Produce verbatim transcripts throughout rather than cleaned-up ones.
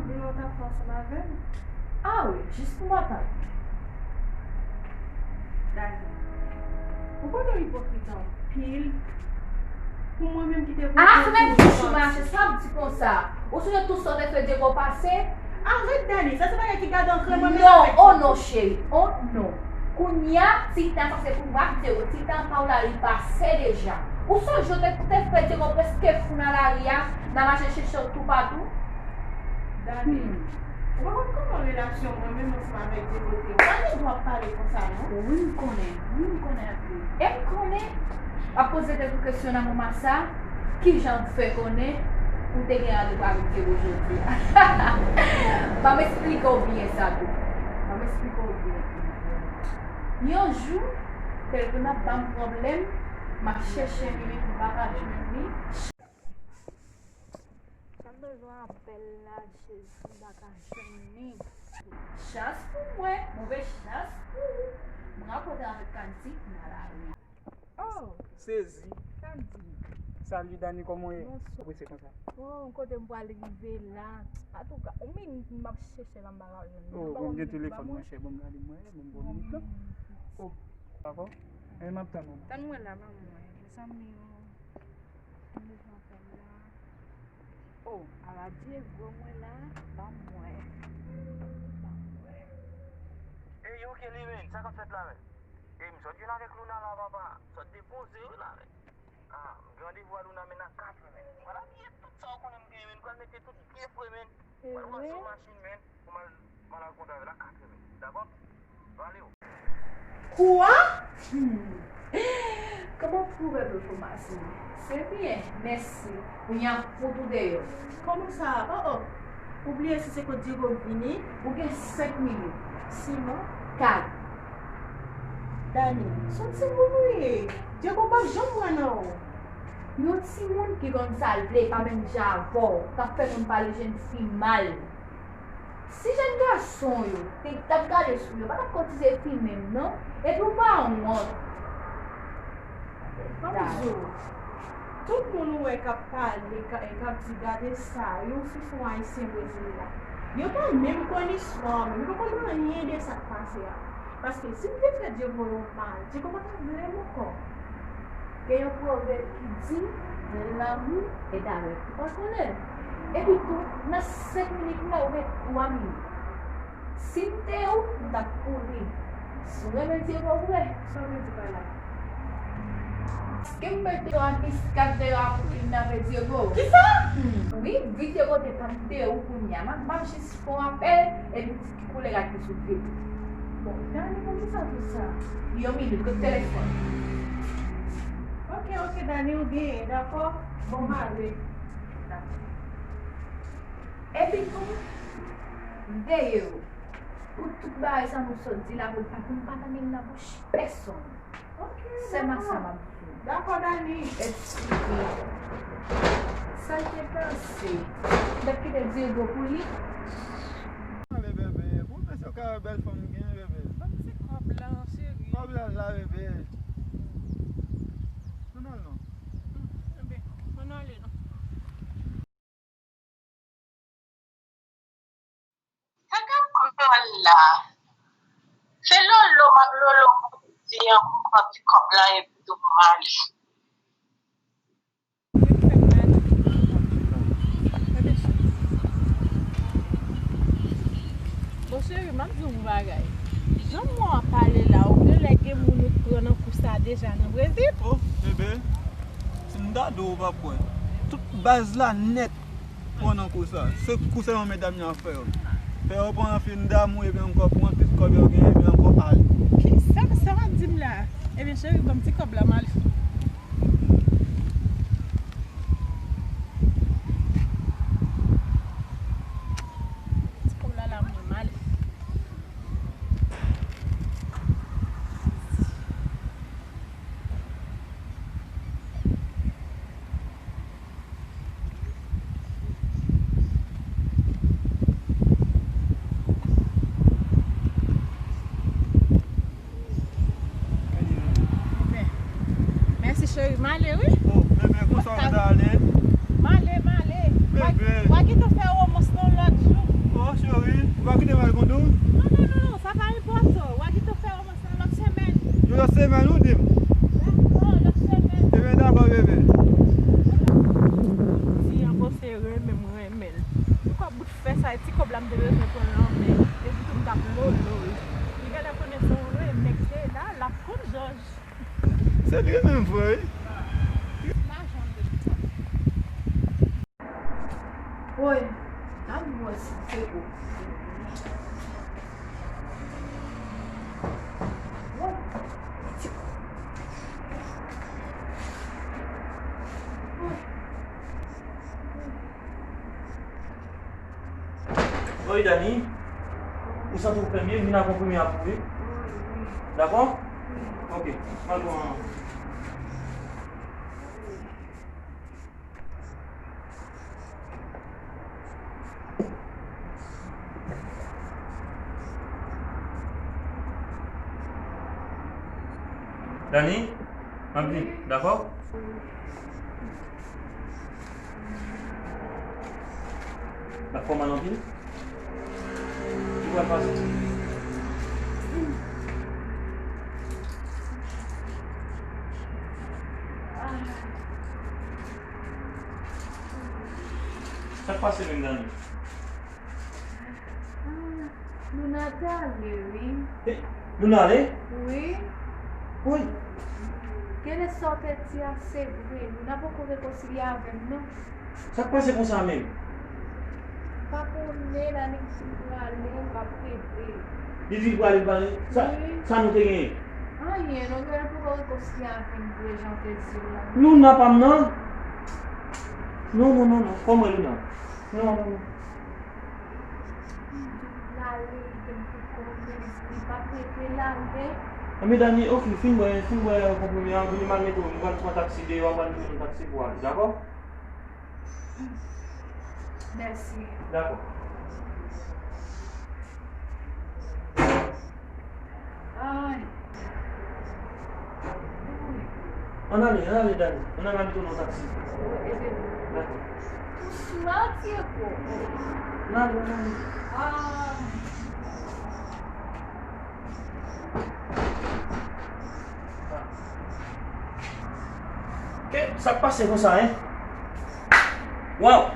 Vin ou t ap fè ansanm avè m? Ah wi, jis pou matant. Dani, ou konnen w ipokrit anpil. Pou mwen menm ki te... Ah, se menm bouch ou mache, sa w ap di konsa? Ou sonje tout sa w te fè Diego pase? Arèt, Dani, sa se bagay ki gade antre mwen menm avèk Diego. Non, oh non, cheri, oh non. Kounye a, ti tan sa se pou w ak Diego. Ti tan pa w la, li pase deja. Ou sonje w te, te fè Diego prèske fou nan lari a, nan mache chèche w toupatou? Dani, hmm, ou pa konn kòman relasyon mwen menm ansanm avèk Diego te ye. Ou pa gen dwa ap pale konsa, non. Wi, m konnen. Wi, m konnen anpil. E m konnen w ap poze tèt ou kesyon nan moman sa, kijan w fè konnen ou te gen randevou avèk Diego jodi a? Ban m esplike w byen sa tou. Ban m esplike w byen. Yon jou, telefòn nan ban m pwoblèm, m ap chèche Mimi, m pa ka jwenn li. Sa m bezwen apèl la, Jezi, m pa ka jwenn li. Chans pou mwen, move chans pou ou. M rankontre avèk Kandy nan lari. Oh! Sezi. Kandy. Salut Dani, kòman w ye? Bonswa. Ou prese konsa? Oh, kote m pral rive la? Antouka, yon minit m ap chèche la, m pa ka jwenn li. Oh, bon, gen telefòn, monchè, bon, gade mwen, bon, bon minit la. Oh, dakò. E m ap tann ou. Tann mwen la, ban mwen. Mezanmi, oh. Mwen bezwen apèl la. Oh, ala Diego mwen la, ban mwen. Ban mwen. Ey, yo, Kelly, men, sa k ap fèt la, men? Ey, m sot jwenn avèk Luna la, papa. Sot depoze wi la, men. Ah, m gen randevou a Luna, men, nan kat è, men. Mwen la, piye tout sa w konnen m genyen, men. M pral mete tout byen fre, men. Mwen al sou machin, men, pou m al, m al rankontre avè l a kat è, men. Dakò? Valeo. Kwa? Hmm. Kòman pwovèb yo fò mache? Se byen, mèsi. Kounye a, fout ou deyò. Kòman sa? Oh, oh. Ou bliye si se kot Diego vini? Ou gen senk minit. Sinon? Kat. Dani, se yon timoun ou ye. Diego p ap janm pran nan ou. Yon timoun ki konn sa l vle, pa menm jan avè w, k ap fè moun pale jèn fi mal. Si jèn gason yo te, t ap gade sou yo, pa t ap kotize fi menm, non. Epi w pa wont. Ban m di w, tout moun ou wè k ap pale, k a-, k ap di, "Gade sa, yon fi fon ayisyen Brezil la." Yo pa menm konn istwa an menm, yo pa konn anyen de sa k pase a. Paske si m te fè Diego yon mal, Diego pa ta vle m ankò. Gen yon pwovèb ki di, "L'amour est aveugle." Ou pa konnen. Epi tou, nan senk minit la, ou gen twa minit. Si m te ou, m t ap kouri. Si w renmen Diego vre. Sa w vle di pa la? Èske m mete w a miskad deyò a pou kidnape Diego? Kisa? Hmm, wi, vi Diego depann de ou kounye a. M ap, m ap jis fè yon apèl, epi m di ki koulè rad ki sou pye m. Bon, Dani, poukisa tout sa? Yon minit, kot telefòn? Ok, ok, Dani, ou genyen, dakò? Bon, m ale. Dakò. Epi tou, veye w. Pou tout bagay sa nou sot di la, pou l pa, pou m pa tande l nan bouch pèsonn. Ok, sèlman sa m ap di w. Dakò, Dani. Eksplike. Sa l te panse? Li t ap kite Diego pou li? Ale, bebe. Pou mesye ka wè bèl fanm gen, bebe. Ban m ti kòb la, cheri. Kòb la, la, bebe. Ann al non. Hmm, enben, ann ale non. Sa k ap pran la? Se lolo m ap lolo pou di an pou pran ti kòb la epi tou pou m ale. Bon, cheri, m ap di w yon bagay. Jan mwen ap pale la, ou genlè gen moun ou t pran nan kou sa deja nan Brezil. Oh, bebe, si m ta di w, ou p ap kwè. Tout baz la nèt. Pran nan kou sa. Se kou sèlman medam yo ap fè yo. Fè yo pran anfin dam ou epi ankò pran tout kòb yo genyen epi ankò ale. Kisa sa w ap di m la? Ebyen, cheri, ban m ti kòb la, m ale. Ti kòb la, la, mwen, m ale. Mèsi, cheri. M ale, wi. Oh, bebe, konsa w ta ale? M ale, m ale. Bebe. W a, w a gentan fè romans nan lòt jou. Cheri, ou pa kite m al kote w? Non, non, non, non, sa pa enpòtan. W a gentan fè romans lan lòt semèn. Yon lòt semèn, ou di m? Dakò, lòt semèn. Ebyen, dakò, bebe. Ti an panse renmen m renmen l. Yon kòb bout fè sa, e ti kòb la m te bezwen pran nan men. Epi tou m t ap lolo l. Li genlè konnen se yon renmen ki te la, l ap konn jòj. Se li menm vre, wi. Lajan de tout sa. Woy, ann wè si se bon. Woy, ti kou. Woy. Woy, Dani, ou santi w fè byen, vin ak yon konprime a pou ou, wi. Dakò? Ok, m al pran. Dani, m ap vin, dakò? L ap fè w mal anpil? Ki pral pase? Sa k pase menm, Dani? Ah, Luna t ale, wi. Eh, Luna ale? Wi. Woy. Genlè sa w te di a se vre. Luna poko rekonsilye avè m, non. Sa k pase konsa menm? Pa konnen, la nèg di l prale, l p ap rete. Li di l prale, l prale. Sa, wi, sa nou te genyen? Anyen, non, genlè l poko rekonsilye avè m vre, jan w te di l la. Luna pa m nan? Non, non, non, non. Fò m wè Luna. Non, non, non. L ale, li te m pou konnen, li p ap rete l ale. Anben, Dani, ok, fin bwè, fin bwè konprime a, vini m al mete w, m pral pran taksi deyò, m pral jwenn yon taksi pou w ale, dakò? Mèsi. Dakò. Ay. Ann ale, ann ale, Dani. Ann al mete w nan taksi. Dakò. Ou sou a, Diego? Ann ale, ann ale. Ah. Ke sa k pase konsa, en? Waw!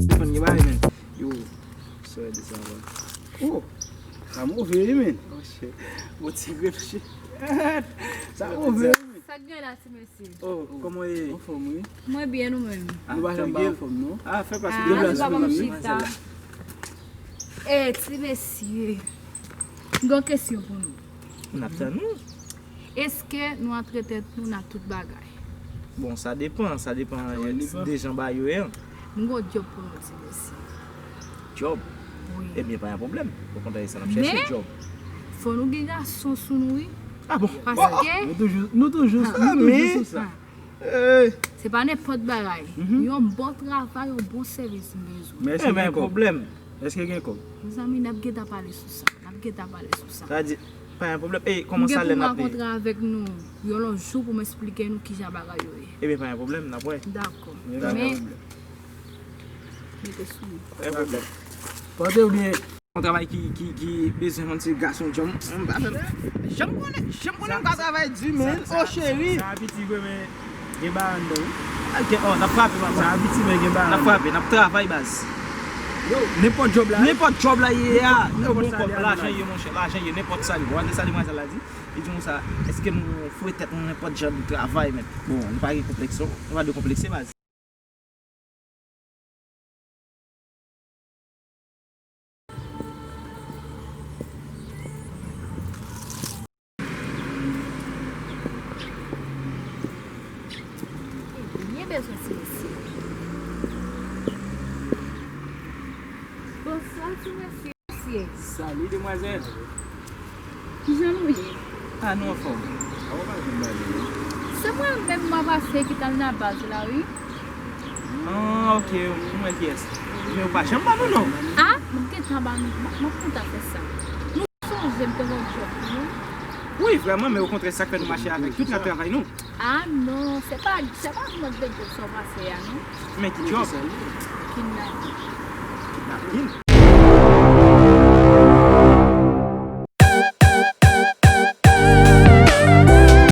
Depann gen bagay, men. Yo, sè de sa va. Oh, sa move, wi, men. Oh, shit. Bon, ti grèf, shit. Sa move, wi, men. Sa k gen la, ti mesye? Oh, kòman w ye? Anfòm, wi. Mwen byen, ou menm? Nou pa janm pa anfòm, non. Ah, fè pati de nou pa ban m chita. Eh, ti mesye, m gen yon kesyon pou nou. N ap tann ou. Èske nou antre tèt nou nan tout bagay? Bon, sa depann, sa depann de jan bagay yo ye. M gen yon djòb pou nou, ti mesye. Djòb? Wi. Ebyen, pa gen pwoblèm. Okontrè, e sa n ap chèche, djòb. Men, fò nou gen gason sou nou, wi. Ah bon? Paske nou toujou, nou toujou, nou toujou sou sa. Se pa nenpòt bagay. Yon bon travay, yon bon sèvis m bezwen. Men èske gen kòb? Èske gen kòb? Mezanmi, n ap gentan pale sou sa. N ap gentan pale sou sa. Sa vle di, pa gen pwoblèm. E kòman salè n ap peye? M gen pou m rankontre avèk nou yon lòt jou pou m esplike nou kijan bagay yo ye. Ebyen, pa gen pwoblèm, n ap wè. Dakò. Men, mete sou mwen. Pa gen pwoblèm. Pòte w byen. Yon travay ki, ki, ki bezwen yon ti gason djanm. Janm konnen, janm konnen m ka travay di, men. Oh, cheri. Sa Ayiti vre, men gen bagay anndan, wi. Al gen, oh, n ap frape, papa. Sa Ayiti, men gen bagay anndan. N ap frape, n ap travay, baz. Yo, nenpòt djòb la. Nenpòt djòb la ye a. Nenpòt sa li a, lajan ye, monchè, lajan ye, nenpòt sa li. Ou wè sa demwazèl la di? Li di konsa, èske nou foure tèt nou nenpòt jan de travay, men. Bon, nou pa gen konplèks, non. Nou pa dwe konplekse, baz. Byen bezwen ti mesye. Bonswa, ti mesye. Salut, demwazèl. Kijan nou ye? Ah, nou anfòm. Se mwen menm mwa pase ki t al nan baz la, wi. Ah, ok, mwen kiyès? Men ou pa janm ban nou non. Ah, m ap gentan ba nou, m ap, m ap kontan fè sa. Nou sonje m te gon djòb pou nou? Wi, vrèman, men okontrè sa k fè nou mache avèk tout n ap travay nou. Ah non, se pa, se pa mòd de djòb sa w pase a non. Men ki djòb? Kidnapin. Kidnapin?